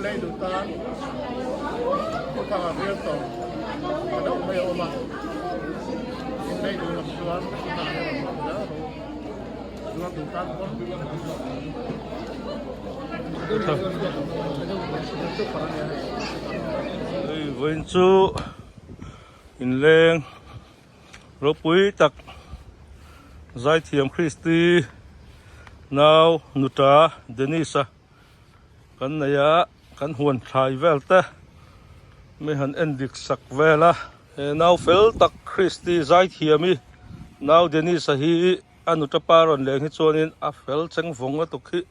lei duh tan Khawthanga Realtor tha deuh mai a awm a, in lei duh lam chuan Khawthanga hian rawn lawm zel rawh u. Zuar duh tan pawn Hei vawiin chu inleng ropui tak Zaithiam Christy nau nuta Dennis-a kan nei a kan huan thlai vel te mi han en dik sak vel a he nau fel tak Christy Zaithiami nau Dennis-a hi a nuta pa rawn leng hi chuanin a fel cheng vawng a tuk hi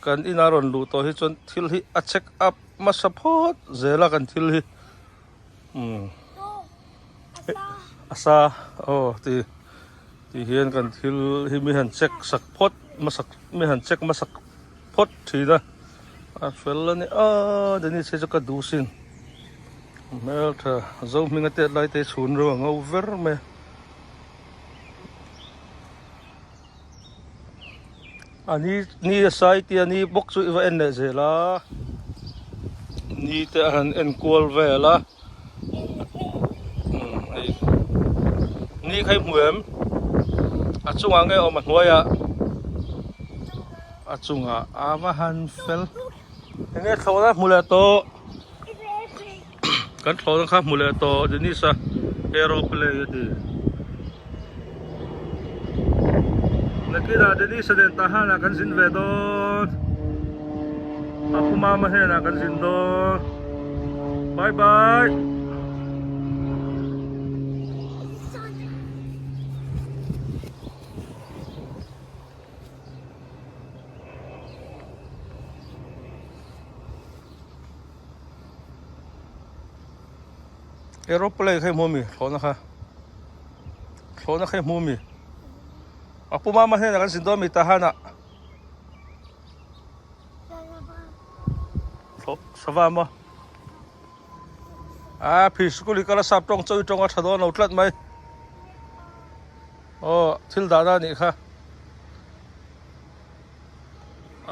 kan ina rawn luh tawh hi chuan thil hi a check up hmasa phawt zel a kan thil hi umm a sa aw ti ti hian kan thil hi mi han check sak phawt hmasak mi han check hmasak phawt thin a a fel a ni a Dennis hi chu ka duh sin hmeltha zo hminga tet lai te chhun reuh a ngo ver mai a. A ni ni a sai tia ni bawk chu i va en leh zel a ni te a han en kual vel a umm hei ni kha i hmu em a chungah nge awm a hnuaiah a chungah a va han fel enge thlawhna hmu leh tawh Kan thlawhna kha hmu leh tawh Dennis-a aeroplane a ti. Nakinah Dennis-a nen Tahan-ah kan zin ve dawn. A pu mama hnenah kan zin dawn. Bye bye. Aeroplane kha i hmu ami thlawhna kha thlawhna kha i hmu ami a pu mama hnenah kan zin dawn mi tahan ah thlawh sava maw a phi school hi kal a sap tawng chawi tawng a tha dawn lo tlat mai aw thil dahna a nih kha.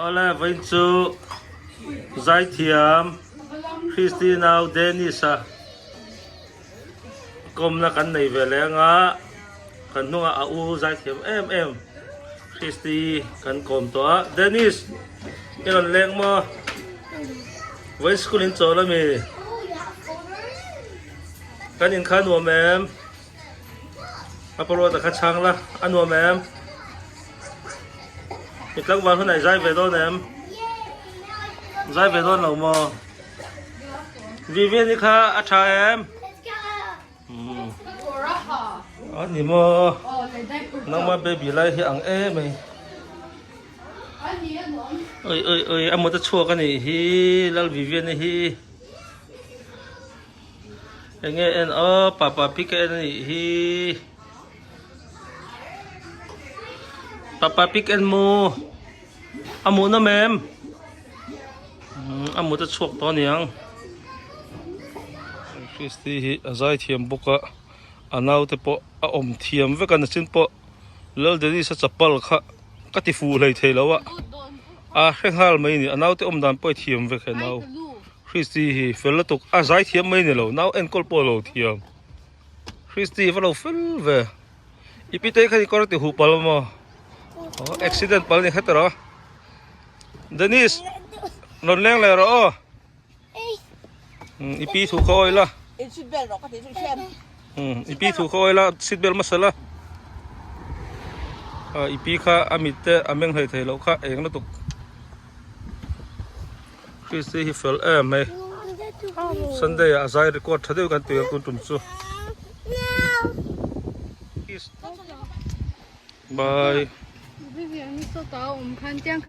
Awle vawiin chu zaithiam Christy nau Dennis-a kawmna kan nei ve leh anga kan hnungah a u zaithiam em em Christy kan kawm tawh a Dennis i rawn leng maw vawiin school in chawl ami kan in kha nuam em. A paruata kha chhang la, a nuam em? I tlangval hunah i zai ve dawn em? Zai ve dawn lo maw? Vivian-i kha a tha em? A ni maw? Nangma baby lai hi ang em ei. Oi oi oi, a mut a chhuak a nih hi, Lal Vivian-i hi. Enge en aw papa pic a en anih hi papa pic en maw a hmuh nawm em a mut a chhuak tawh aniang Christy hi a zai thiam bawk a a naute pawh a awm thiam vek a nachin pawh Lal Dennis a chapal kha ka ti fuh hlei thei lo a a hre nghal mai a ni a naute awm dan pawh a thiam vek he nau. Christy hi fel lutuk a zai thiam mai ni lo nau enkawl pawh a lo thiam Christy va lo fel ve i pi te kha i kawr ti huh pal maw aw accident pal ni kha tawh Dennis rawn leng leh rawh aw i pi thu kha awih la i pi thu kha awih la seat belt hmasa la i pi kha a mit te a meng hlei thei loh kha eng lutuk. Christy hi fel em mai Sunday ah a zai record tha deuh kan tui ang tun tum chu Bye.